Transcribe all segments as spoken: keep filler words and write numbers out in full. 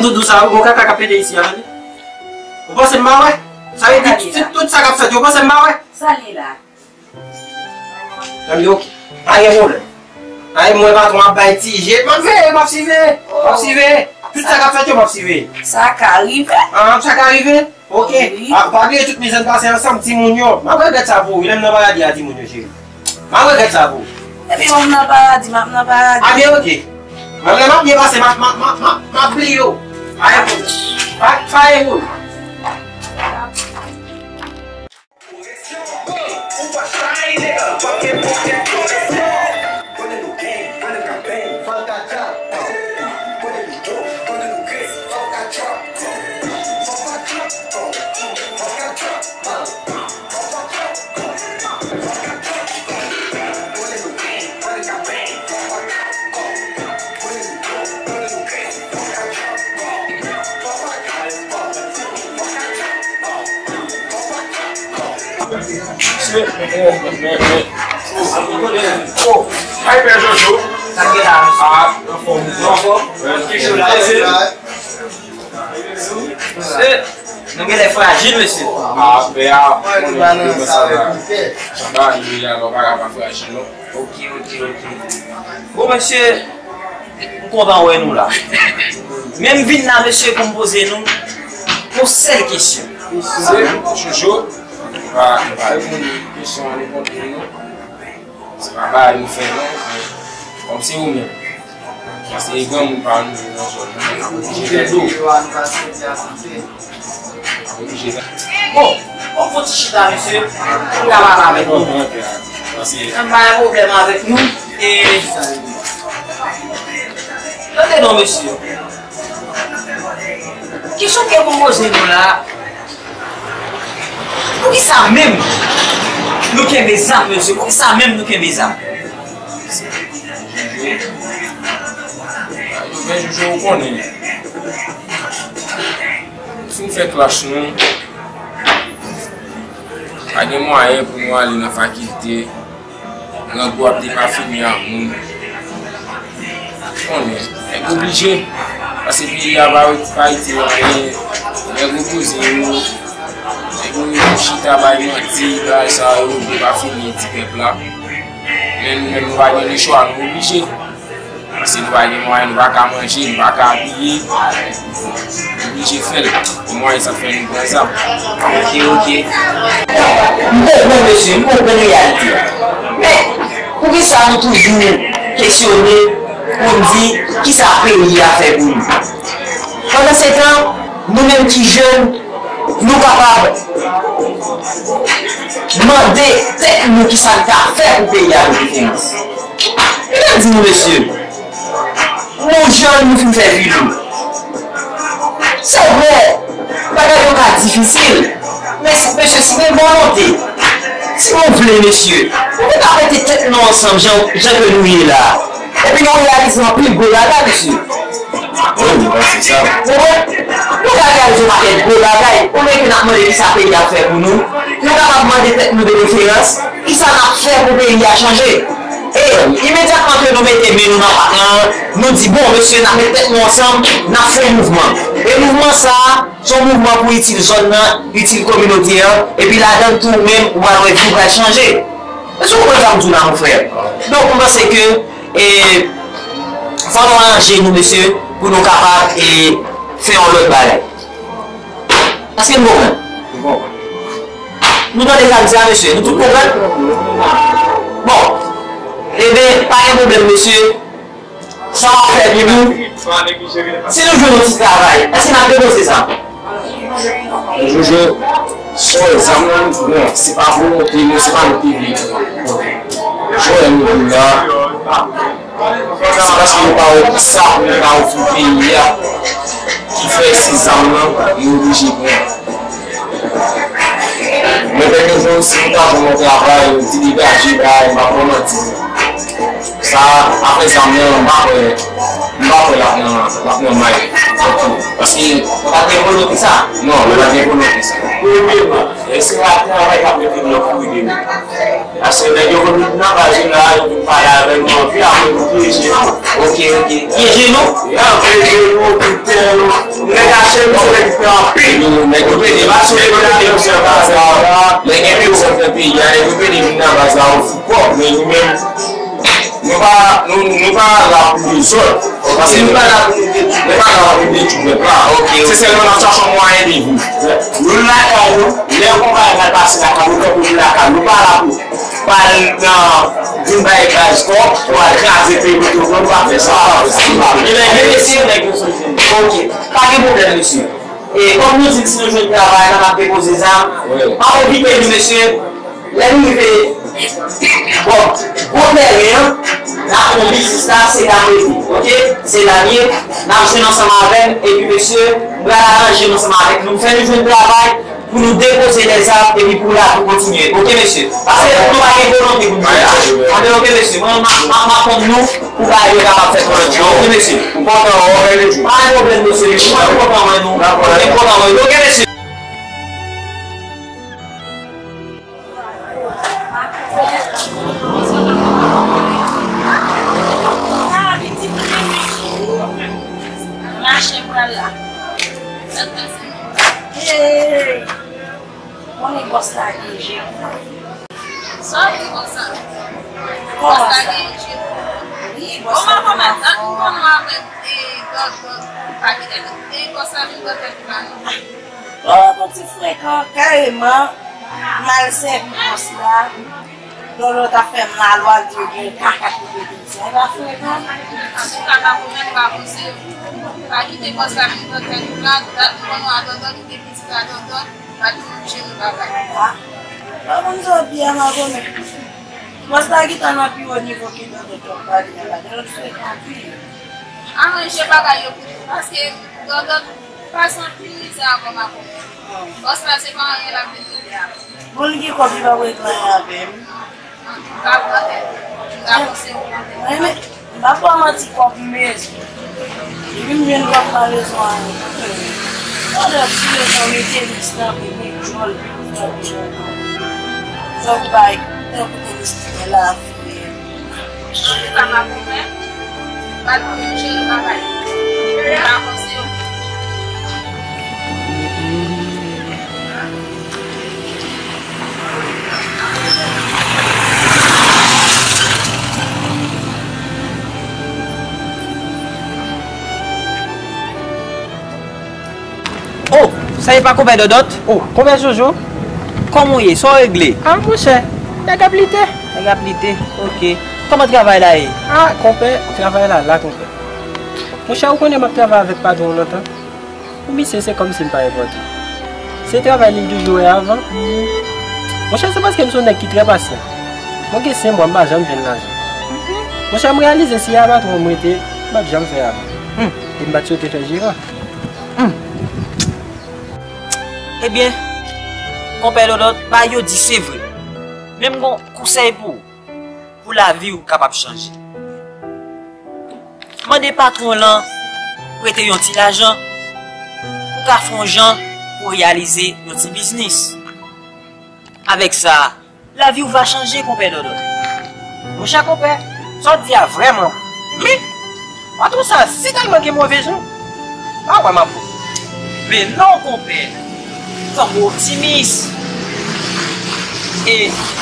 Doudou sa, ou gon kaka k ap pete isi a, tande? Ou panse m pa wè? Sa vle di, tout, tout sa k ap fèt yo, ou panse m pa wè? Sa li la? Tande, ok. Pa gen pwoblèm. Ay, mwen patwon ap bay ti je. M ap veye, m ap siveye. M ap siveye. Tout sa k ap fèt yo, m ap siveye. Sa ka rive. Ah, sa ka rive? Ok. Wi. Ah, pa bliye tout mizè n pase ansanm, timoun yo. M ap regrèt sa pou ou, wi, lè m nan paradi a, timoun yo, cheri. M ap regrèt sa pou ou. Epi w ap nan paradi, m ap nan paradi. Ah, byen, ok. Mwen, lè m ap byen pase, m ap, m ap, m ap, m ap, m ap bliye w. Pa gen pwoblèm. Pa, pa gen pwoblèm. Ay, Pè Jojo. Sa k gen la, mesye? Ah, anfòm ou? Anfòm? Wè, nou chou la, mesye. Mesye, nou genlè frajil, mesye. Ah, pè a, konnen nou gen sa la. Sa va, nou ye la, nou pa ka pa frajil, non. Ok, ok, ok. Bon, mesye, m kontan wè nou la. Men m vin la, mesye, pou m poze nou yon sèl kesyon. Kesyon? Jojo, nou pa, nou pa reponn kesyon a nenpòt moun, non. Se pa bagay nou fè, non. Kòm se ou menm. Paske granmoun pa nou nan zòn nan, n ap oblije fè dlo. Bon, on fon ti chita, mesye, pou n ka pale avèk nou. Paske m pa gen pwoblèm avèk nou. E, tande non, mesye. Kesyon ke pou m poze nou la, poukisa menm nou kenbe zam, mesye? Poukisa menm nou kenbe zam? Jojo, men Jojo, ou konnen. Fin fè klas nou, pa gen mwayen pou nou ale nan fakilte. Grangou ap depafini a moun. Konnen, nèg oblije. Paske peyi a pa, pa itil anyen. Nèg opoze yo. Nèg yo chita bay manti, bay sa yo, depafini ti pèp la. Men nou menm, nou pa gen lechwa, nou oblije. Paske nou pa gen mwayen, nou pa ka manje, nou pa ka abiye. Nou oblije fè l. E mwayen sa fè nou pran zam. Ok, ok. M konprann, mesye, m konprann reyalite a. Men, poukisa nou toujou kesyone pou n di kisa peyi a fè pou nou? Pandansetan, nou menm ki jèn, nou kapab mande tèt nou kisa n ka fè pou peyi a de preferans. Etan di nou, mesye, nou jèn, nou fin fè vi nou. Se vre, bagay yo ka difisil, men si, mesye, si gen volonte, si nou vle, mesye, nou te ka mete tèt nou ansanm jan, jan ke nou ye la. Epi nou reyalize anpil gwo bagay, mesye. Wi, m panse sa. Ou konprann? Nou ka reyalize yon pakèt gwo bagay. Olye ke n ap mande kisa peyi a fè pou nou, nou kapab mande tèt nou de preferans, kisa n ap fè pou peyi a chanje. E imedyatman ke nou mete men nou nan pat lan, nou di, bon, mesye, n ap met tèt nou ansanm, n ap fè yon mouvman. E mouvman sa a, se yon mouvman pou itil zòn nan, itil kominote an, epi ladan l tou, ou menm, ou pral wè vi w pral chanje. Èske w konprann sa m di w la, mon frè? Donk, m panse ke, e, fò nou ranje nou, mesye, pou nou kapab, e, fè yon lòt bagay. Èske n konprann? Nou tande sa m di a, mesye? Nou tout konprann? Bon. Eben, pa gen pwoblèm, mesye. Sa w ap fè pou nou? Si nou jwenn yon ti travay, èske n ap depoze sa? Jojo, sou zam nan, bon, se pa volonte nou, se pa nou ki vle. Jwè nou vin la, se paske nou pa wè kisa pou nou ka ofri peyi a ki fè se zam nan nou oblije pran. Men Pè Jojo, si nou ta jwenn yon travay, yon ti degaje, bay, m pa pran manti. Sa, afè zam nan, m pa kwè, m pa kwè l ap nan, l ap nan may. Paske, ou pa t gen volonte sa? Non, mwen pa t gen volonte sa. Premyèman, èske w ap travay k ap mete dlo pou ede nou? Se nèg yo konn vin nan baz yo la, yo vin pale avè nou anpil, apre nou pyeje yo. Ok, ok. Pyeje nou? Ya, pyeje nou, okipe nou. Nèg H M se nèg ki fè anpil. Yo, nèg yo pede, pa sou nèg yo pede, yo fè baz la. Nèg yo pede, yo fè peyi a, nèg yo pede vin nan baz la, yo fou kòb, men nou menm, nou pa, nou, nou pa la pou lezòt. Paske nou pa la pou nou detwi, nou pa la pou nou detwi pèp la. Ok, ok. Se sèlman n ap chache yon mwayen de viv. Nou lakay nou, lè yon bagay mal pase lakay nou, tankou nou lakay nou, nou pa la pou pral nan vin bay baz kò, pou al kraze peyi nou, nou pa fè sa. Ebyen, mesye, ok, pa gen pwoblèm, mesye. E kòm nou di n si nou jwenn travay la, n ap depoze zam. Wi. Pa envite nou, mesye. Lè nou rive bò gwo tèren an, n ap pran biznis la, se la nou rete, ok? Se la n ye, n ap jwenn ansanm avè n, epi mesye, m pral aranje m ansanm avèk nou, fè nou jwenn travay, pou nou depoze lèzam, epi pou lavi kontinye, ok, mesye? Paske nou pa gen volonte pou nou fè sa. Anben, ok, mesye, mwen, m ap, m ap, m ap tann nou, pou bagay yo kapab fèt pou lòt jou, ok, mesye? M kontan wè w, bèl jou. Pa gen pwoblèm, mesye, mwen, m kontan wè nou. M kontan wè nou, ok, mesye? Mache pral la. Hey! Konnen bòs la gen je. Sa w di konsa? Bòs la gen je. Wi, bòs la gen je. Kòman, kòman? Tank nou konn w avèk, e, dòdò, pa gen dòdò. E, bòs la vin dòdò pou la. Dòdò ti frekan, kareman, m al sèvi bòs la. Dòdò t ap fè m lalwa, l di yo gen kaka ki pete di sa. E pa frekan. Antouka, makomè, nou pa poze. Pa kite bòs la vin dòdò nou la, dat nou konn w a dòdò, kite pitit la dòdò, pa di nou jere bagay. Ah, pa konn sa w di a, makomè. Bòs la gentan nan pi wo nivo ke dòdò t ap pale a la. Dòdò frekan anpil. Aranje bagay yo pou nou, paske dòdò pase anpil mizè ankò makomè. Bòs la se pa anyen l ap vin regle avè m. Bon, li gen kòb, li p ap regle anyen avè m. Antouka, brother, m ta panse ou konte. Mwen, men, m p ap ba w manti, kòb m bezwen. Depi m jwenn kòb, m pa bezwen anyen. Pandan ti letan mete lis nan pi, men djòl pi, pi, pi, pi. Tankou bay, tankou tenis ki gen la. Antouka, makomè, pral pou nou jere bagay yo. N ap avanse yo. Oh, sa e pa konpè Dòdòt? Oh, konpè Jojo, kòman w ye? Sa w regle? Ah, monchè, nèg ap lite. Nèg ap lite, ok. Kòman travay la ye? Ah, konpè, travay la la, konpè. Monchè, ou konnen m ap travay avèk patwon w lontan. Pou misye, se kòmsi m pa enpòtan. Se travay li m toujou wè avan. Monchè, se paske m se yon nèg ki trè pasyan. Mwen gen senk mwa, m pa janm jwenn lajan. Monchè, m reyalize si a patwon m rete, m p ap janm fè avan. Hmm. E m pa t swete fè jeran. Hmm. Ebyen, konpè Dòdòt, bagay yo di se vre. Men m gon konsèy pou ou, pou lavi w kapab chanje. Mande patwon w lan prete yon ti lajan pou w ka fè yon jan pou w reyalize yon ti biznis. Avèk sa, lavi w va chanje, konpè Dòdòt. Monchè konpè, sa w di a vrèman bon. Men, patwon sa a sitèlman gen move jan. Pa wè m ap bon. Men non, konpè, fòk ou optimis. E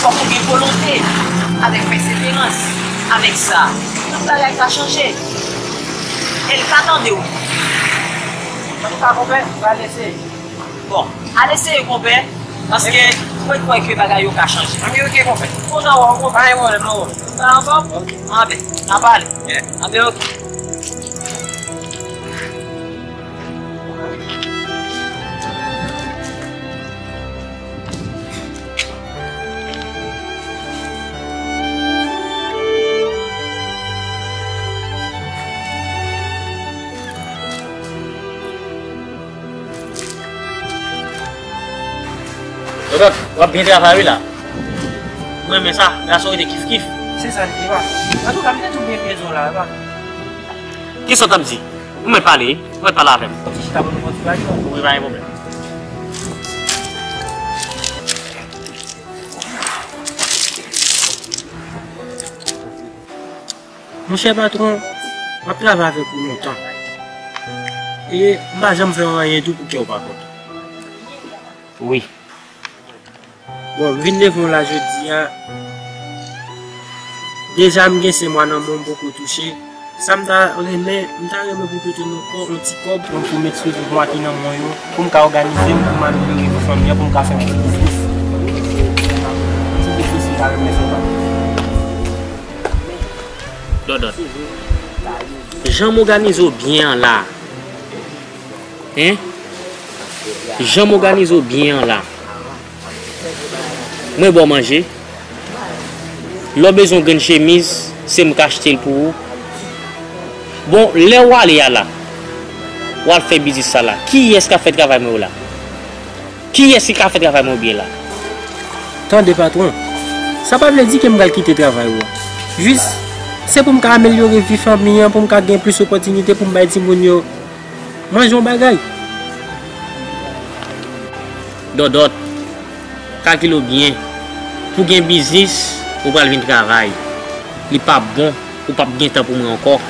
fòk ou gen volonte, avèk pèseverans. Avèk sa, tout bagay ka chanje. E l ka tande w. Antouka, konpè, m pral eseye. Bon, al eseye, konpè, paske mwen kwè ke bagay yo ka chanje. Anben, ok, konpè. Kontan wè w, konpè. Pa gen pwoblèm, non, konpè. Sa anfòm? Ok. Anben, n a pale. Yeah. Anben, ok. Dòdòt, w ap byen travay wi la. M renmen sa, gason rete kif kif. Se sa l ye, pa. Antouka, m te tou byen bezwen w la, pa. Kisa w t ap di? Ou mèt pale wi, ou mèt pale avè m. Ti chita pou nou fè yon ti pale. Wi, pa gen pwoblèm. Monchè patwon, m ap travay avèk ou lontan. E m pa janm fè w anyen tou pou kè w pa kontan. Wi. Bon, m vin leve w la jodi a. Deja m gen senk mwa nan men w m poko touche. Sa m ta renmen, m ta renmen pou w prete m yon kò, yon ti kòb. Pou m, pou m eksplike pou mwa ki nan men w yo, pou m ka òganize m, pou m amelyore vi fanmi an, pou m ka fè yon ti biznis. Yon ti biznis m ta renmen fè pa. Dòdòt. Jan m òganize w byen an la. Hein? Jan m òganize w byen an la. Mwen ba w manje. Lè w bezwen yon grenn chemiz, se mwen k achte l pou ou. Bon, lè w ale a la, w al fè biznis sa la. Kiyès k ap fè travay mwen yo la? Kiyès ki ka fè travay mwen byen la? Tande patwon, sa pa vle di ke m pral kite travay ou an. Jis, se pou m ka amelyore vi fanmi an, pou m ka gen plis opòtinite pou m bay timoun yo manje yon bagay. Dòdòt, kalkile w byen. Pou gen biznis, ou pral vin travay. Li p ap bon, ou p ap gen tan pou mwen ankò.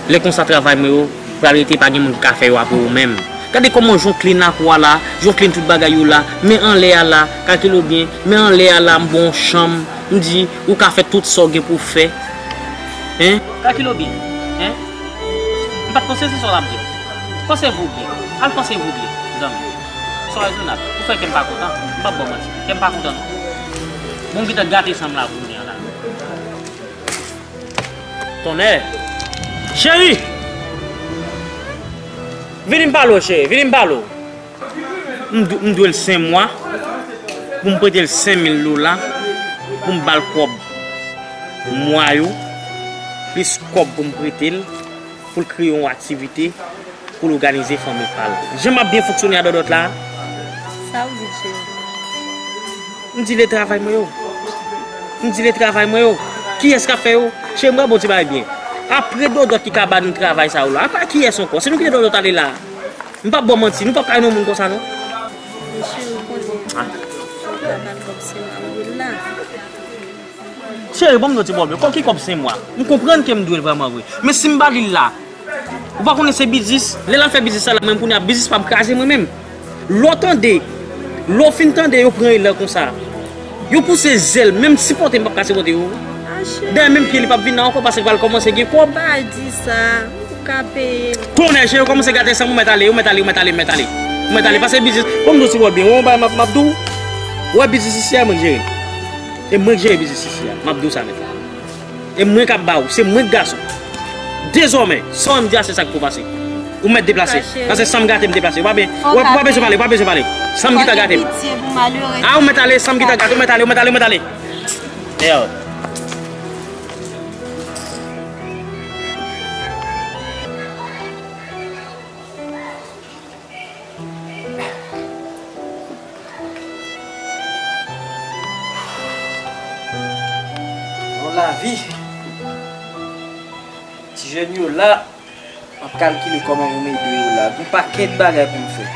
Lè konsa travay mwen yo pral rete, pa gen moun ki ka fè yo apre ou menm. Gade kòman Jonclin lakou a la, Jonclin tout bagay yo la, men anlè a la, kalkile w byen, men anlè a la, m ba w yon chanm, m di, ou ka fè tout sa w gen pou w fè. Hein? Kalkile w byen, hein? M pa t panse se sa w t ap di. Panse vou byen, al panse vou byen, zanmi. Sa w rezonab, ou fè kè m pa kontan, m p ap ba w manti, kè m pa kontan non. Bon, m gentan gate chanm la kounye a la. Tonnè! Cheri! Vini m pale w, cheri, vini m pale w. M dwe, m dwe l senk mwa, pou m prete l senk mil dola, pou m ba l kòb mwa yo, plis kòb pou m prete l, pou l kreye yon aktivite, pou l òganize fanmi pa l. Jan m ap byen fonksyone a Dòdòt la. Sa w di, cheri? M di le travay mwen yo. M di le travay mwen yo. Kiyès k ap fè yo? Cheri, m pral ba w ti bagay byen. Apre Dòdòt ki ka ba nou travay sa yo la, apa kiyès ankò? Se nou kite Dòdòt ale la. M p ap ba w manti, nou p ap ka nan moun konsa non. Men cheri, ou konnen, fò w ka ba l kòb senk mwa m dwe l la. Cheri, ban m yon ti bòl men. Kòb ki kòb senk mwa? M konprann ke m dwe l vrèman vre. Men si m ba li l la, ou pa konnen se biznis. Lè l al fè biznis sa la, menm kounye a, biznis pa m kraze mwen menm. Lè w tande, lè w fin tande yo pran elan konsa, yo pouse zèl, menm sipòte m p ap ka sipòte yo. Dayè menm pye li p ap vin la ankò paske l pral kòmanse gen kòb. Pa di sa. Ou ka peye m. Tonnè, cheri, ou kòmanse gate san m, ou mèt ale, ou mèt ale, ou mèt ale, ou mèt ale. Ou mèt ale, pase biznis. Bon, m di w ti wòl byen, ou wè, m ap, m ap di w. Ou wè biznis isi a, mwen k jere l. E mwen k jere biznis isi a, m ap di w sa nèt. E mwen k ap ba w, se mwen k gason. Dezòmè, sa w wè m di a, se sa k pou pase. Ou mèt deplase. Pase san m gate, m deplase. Ou pa be-, ou pa bezwen pale, ou pa bezwen pale. San m ki ta gate m. A, ou mèt ale, san m ki ta gate, ou mèt ale, ou mèt ale, ou mèt ale. Mèd. Bon lavi. Ti jèn yo la, m ap kalkile kòman pou m ede yo la. Gon pakèt bagay pou m fè.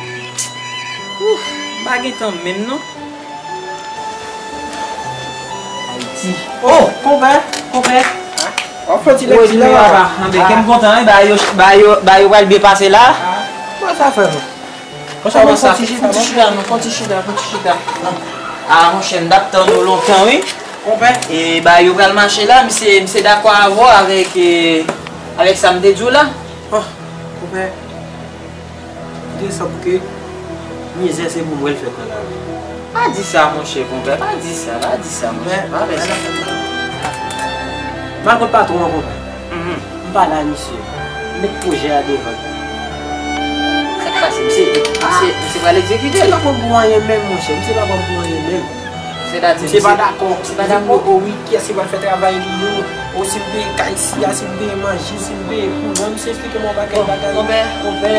Ouf, m pa gen tan menm non. Ayiti. Oh, konpè, konpè. W ap fè ti lekti la. Anben, kè m kontan wi, bagay yo, bagay yo, bagay yo pral byen pase la. Kòman sa fè non? Kòman sa, fè ti chita, fè ti chita, non, fè ti chita, fè ti chita. A, monchè, m t ap tann ou lontan wi. Konpè. E bagay yo pral mache la, misye, misye dakò avè w avèk, e, avèk sa m te di w la. Oh, konpè. Kite sa pou ke mizè se pou mwen l fèt nan lavi. Pa di sa, monchè, konpè. Pa di sa, pa di sa, monchè. Pa fè sa. M al kot patwon an, konpè. M pale a misye. M met pwojè a devan. Sa k pase? Misye, misye, misye pral egzekite l. Misye pa pran m pou anyen menm, monchè. Misye pa pran m pou anyen menm. Sètadi, misye pa dakò. Misye pa dakò. O wi, kiyès ki pral fè travay li yo? O si m peye kay isi a, si m peye manje, si m peye kouran, misye eksplike m yon pakèt bagay. Konpè, konpè,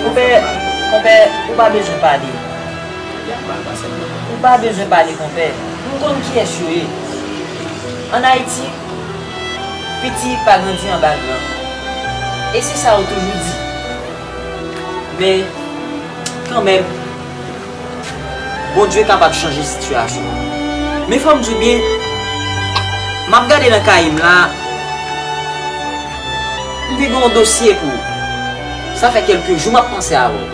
konpè, konpè, ou pa bezwen pale. Ou pa bezwen pale, konpè. M konn kiyès yo ye. Ann Ayiti, piti pa grandi anba gran. E se sa yo toujou di. Men, kanmenm, Bondye kapab chanje sitiyasyon. Men fò m di w byen, M ap gade nan kaye m la. M te gen yon dosye pou ou. Sa fè kèlke jou m ap panse avè w.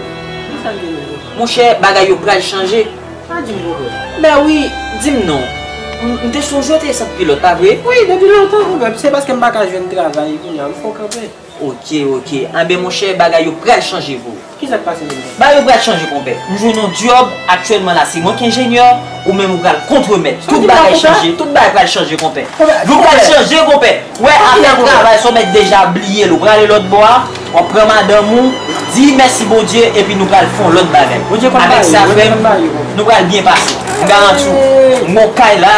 Kisa l genyen? Monchè, bagay yo pral chanje. Pa di m konpè. Ben wi, di m non. M, m te sonje w te sant pilòt, pa vre? Wi, depi lontan, konpè. Se paske m pa ka jwenn travay, kounye a, m fè w kanpe. Ok, ok. Anben, monchè, bagay yo pral chanje pou ou. Kisa k pase, menm? Bagay yo pral chanje, konpè. M jwenn yon djòb aktyèlman la, se mwen k enjenyè, ou menm ou pral kontremèt. Tout bagay chanje, tout bagay pral chanje, konpè. Yo pral chanje, konpè. Wè, afè travay sa w mèt deja bliye l, ou prale lòt bò a, w ap pran madanm ou, di mèsi Bondye, epi nou pral fè yon lòt bagay. Avèk sa, frè m, nou pral byen pase. M garanti w, m gon kay la,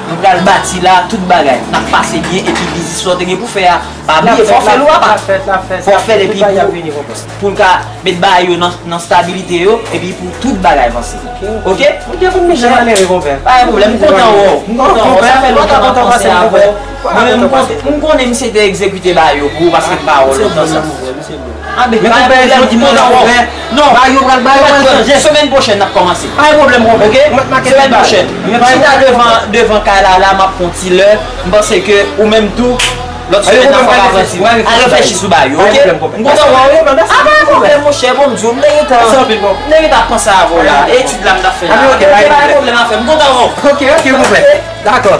nou pral bati la, tout bagay. N ap pase byen, epi biznis sa w te gen pou fè a, pa bliye, fò w fè l ou apa. Fò w fè l epi pou, pou l ka met bagay yo nan, nan stabilite yo, epi pou tout bagay vanse. Ok? Ok, konpè. Misye malere, konpè. Pa gen pwoblèm, m kontan wè w. M kontan wè w. Sa fè lontan m ap panse avè w. Mwen menm, m konnen misye te egzekite bagay yo pou ou paske m pa wè w lontan sa. Anben, pa gen pwoblèm, m kontan wè w. Non, bagay yo pral, bagay yo pral chanje. Semèn pwochèn n ap kòmanse. Pa gen pwoblèm, konpè. Ok? Semèn pwochèn. M chita devan, devan kay la, la, m ap pran ti lè. M panse ke ou menm tou, lòt semèn nan fò w avanse. Al reflechi sou bagay yo, ok? M kontan wè w. A, pa gen pwoblèm, monchè, bon, m di w, m te gentan, m te gentan ap panse avè w la. Etid la m t ap fè la. Ok, pa gen pwoblèm, afè m kontan wè w. Ok, ok, konpè. Dakò.